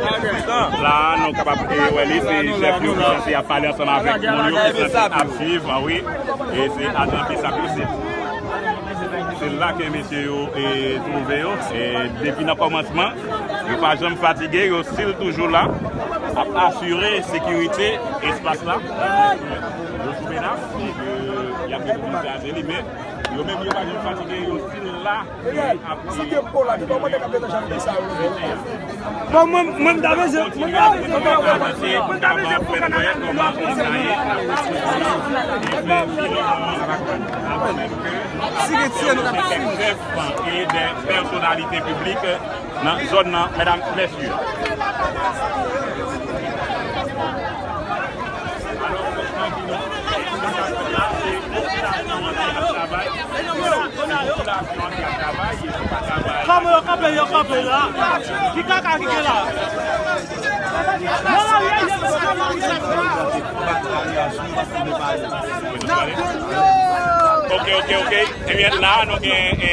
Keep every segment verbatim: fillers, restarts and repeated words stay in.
La, nou kapab, e, wè li, se chèf yo ki sanse ap pale ansanm avèk moun yo ki sanse ap swiv, a wi. E se adan Besap yo, se, se la ke mesye yo, e, twouve yo. E depi nan kòmansman, yo pa janm fatige, yo still toujou la, ap asire sekirite espas la. Yo sou menas, e ke y ap gen pou yo kraze li, men yo menm yo pa janm fatige, yo still la. Bon, mwen, mwen, m ta bezwen, mwen, m ta bezwen, mwen, m ta bezwen pou kanal la, nou ap kontinye. Si retire, nou ap suiv. E de pèsonalite piblik nan zòn nan, medam, mesye. Alò, fòk mwen di nou, sa k ap fèt la, se popilasyon an ki ap travay. Se popilasyon an ki ap travay, e se pa travay. Kòman yo kanpe, yo kanpe la? Ki kaka ki gen la? Ok, ok, ok. Ebyen, la, nou gen, e,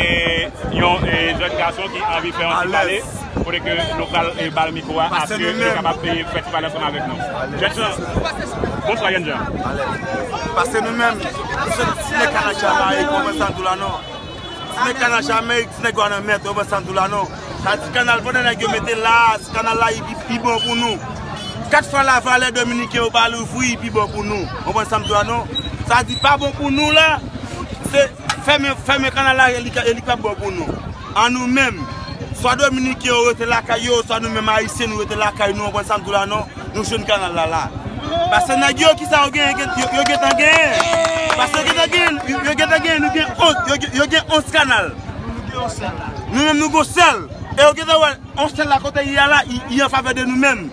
yon, e, jèn gason ki anvi fè yon ti pale. Kote ke nou pral, e, ba l mikwo a, aske li kapab, e, fè ti pale ansanm avèk nou. Jèn jan. Bonswa, jèn jan. Paske nou menm, nou se ti nèg kanal Jamayik, ou konprann sa m di w la, non? Ti nèg kanal Jamayik, ti nèg Wananmèt, ou konprann sa m di w la, non? Sa di kanal, pandan nèg yo mete la, si kanal la, li pi, pi bon pou nou. Kat fwa lavalè dominiken yo pa louvri, li pi bon pou nou. Ou konprann sa m di w la, non? Sa di pa bon pou nou la, se fèmen, fèmen kanal la, e li ka, e li p ap bon pou nou. An nou menm, swa dominiken yo rete lakay yo, swa nou menm ayisyen nou rete lakay nou, ou konprann sa m di w la, non? Nou jwenn kanal la la. Paske nèg yo, kisa yo gen, yo, yo gentan genyen? Paske yo gentan genyen, yo, yo gentan genyen, nou gen onz, yo, yo gen onz kanal. Nou menm nou gon sèl. E yo gentan wè, yon sèl la kote li ye a la, li, li an favè de nou menm.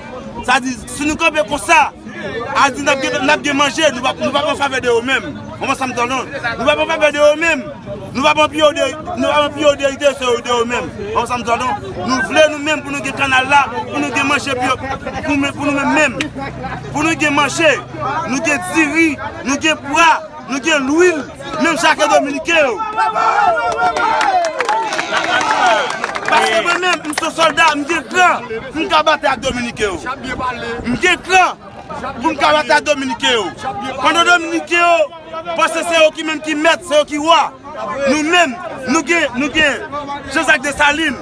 Sa di, si nou kanpe konsa, a di n ap gen, n ap gen manje, nou p ap, nou p ap an favè de yo menm. Ou konprann sa m di w la, non? Nou p ap an favè de yo menm. Nou p ap an priyorite, nou p ap an priyorite de yo menm. Ou konprann sa m di w la, non? Nou vle nou menm pou nou gen kanal la, pou nou gen manje pou yo, pou men, pou nou menm menm. Pou nou gen manje, nou gen diri, nou gen pwa, nou gen lwil, menm jan ke dominiken yo. Paske mwen menm, m se sòlda, m gen kran pou m ka batay ak dominiken yo. M gen kran pou m ka batay ak dominiken yo. Pandan dominiken yo panse se yo ki menm ki mèt, se yo ki wa. Nou menm, nou gen, nou gen Jean-Jacques Dessalines,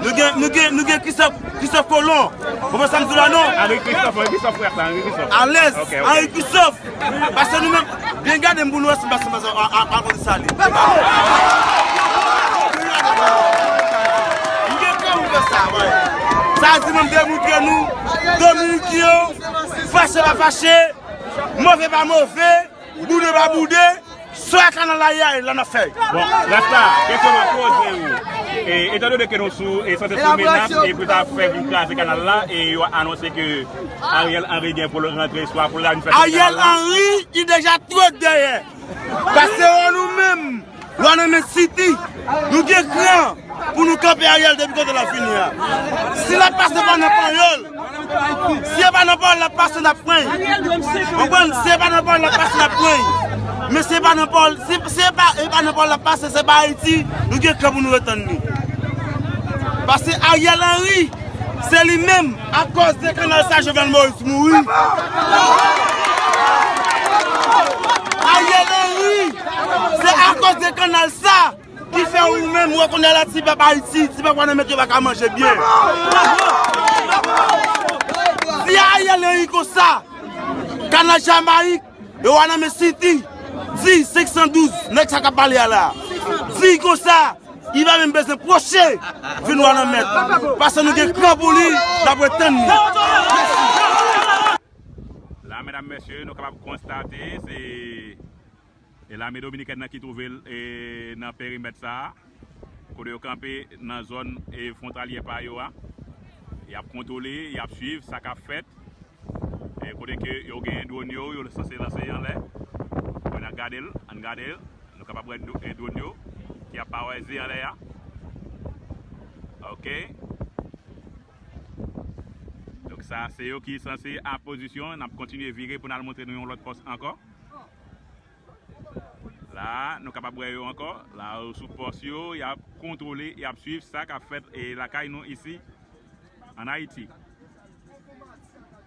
nou gen, nou gen, nou gen Christophe, Christophe Colomb. Ou konprann sa m di w la, non? Henri Christophe, Henri Christophe, frè sa, Henri Christophe. Alèz, ok, ok. Henri Christophe. Paske nou menm, byen gade m pou nou wè si m pa sanble a, a, a, a Henri Dessalines. M gen kran pou fè sa, wi. Sa di menm demontre nou, dominiken yo, fache pa fache, move pa move, boude pa boude, swa kanal la ye a, e la n ap fè. Bon, rès la, kesyon m ap poze ou. E, etandone ke nou sou, e sanse sou menas, e pou ta fè vin kraze kanal la, e yo anonse ke Ariel Henry gen pou l rantre swa pou l vin fè kanal la. Ariel Henry, li deja twò dèyè. Paske nou menm, Wanament City, nou gen kran pou nou kanpe Ariel depi kote l ap vini a. Si l ap pase pa nan Panyòl, si e pa nan Panyòl l ap pase, n ap pran l. Konprann? Si e pa nan Panyòl l ap pase, n ap pran l. Men si e pa nan Panyòl, si, si e pa, e pa nan Panyòl l ap pase, se pa Ayiti, nou gen kran pou nou ret tann li. Paske Ariel Henry, se li menm, akòz de kanal sa, Jovenel Moïse mouri. Ariel Henry, se akòz de kanal sa ki fè ou menm ou wè kounye a la ti pèp Ayiti, ti pèp Wanament yo pa ka manje byen. Si Ariel Henry konsa, kanal Jamayik, e Wanament City, di senk san douz, nèg sa k ap pale a la. Di konsa, li pa menm bezwen pwoche vin Wanament. Paske nou gen kran pou li, n ap ret tann li. La, medam, mesye, nou kapab konstate se, e lame dominikèn nan ki twouve l, e, nan perimèt sa a, kote yo kanpe nan zòn, e, fwontalyè pa yo a. Y ap kontwole, y ap swiv sa k ap fèt. E, kote ke yo gen dwòn yo, yo sanse lanse anlè. Bon, n ap gade l, ann gade l. Nou kapab wè dwo-, e, dwòn yo ki ap pawèze anlè a. Ok. Donk, sa, se yo ki sanse an pozisyon. N ap kontinye vire pou n al montre nou yon lòt pòs ankò. La, nou kapab wè yo ankò. La, yo sou pòs yo, y ap kontwole, y ap swiv sa k ap fèt, e, lakay nou isi, ann Ayiti.